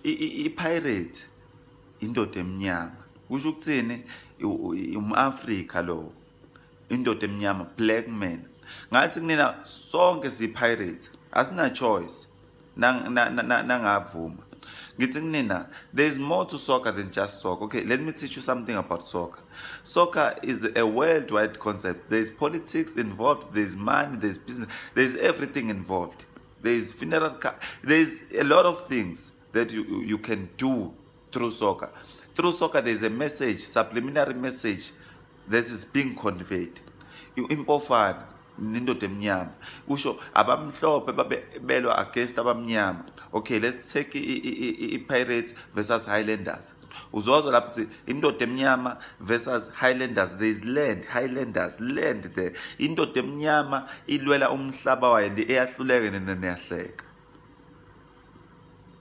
I-Pirates indoda emnyama, kusho ukuthini? Um-Afrika lo, indoda emnyama, black man. Ngathi kunina sonke si-Pirates, asina choice. Nangavuma ngithi kunina, there is more to soccer than just soccer. Okay, let me teach you something about soccer. Soccer is a worldwide concept. There is politics involved, there is money, there is business, there is everything involved. There is funeral, there is a lot of things that you can do through soccer. Through soccer, there is a message, subliminary message that is being conveyed. Impofana nendoda emnyama, kusho abamhlophe babe belwa against abamnyama. Okay, let's take i-Pirates versus Highlanders. Uzozwa lapho ukuthi indoda emnyama versus Highlanders, there is land, Highlanders land there. Indoda emnyama ilwela umhlaba wayo, eyahluleka, nina niyahleka.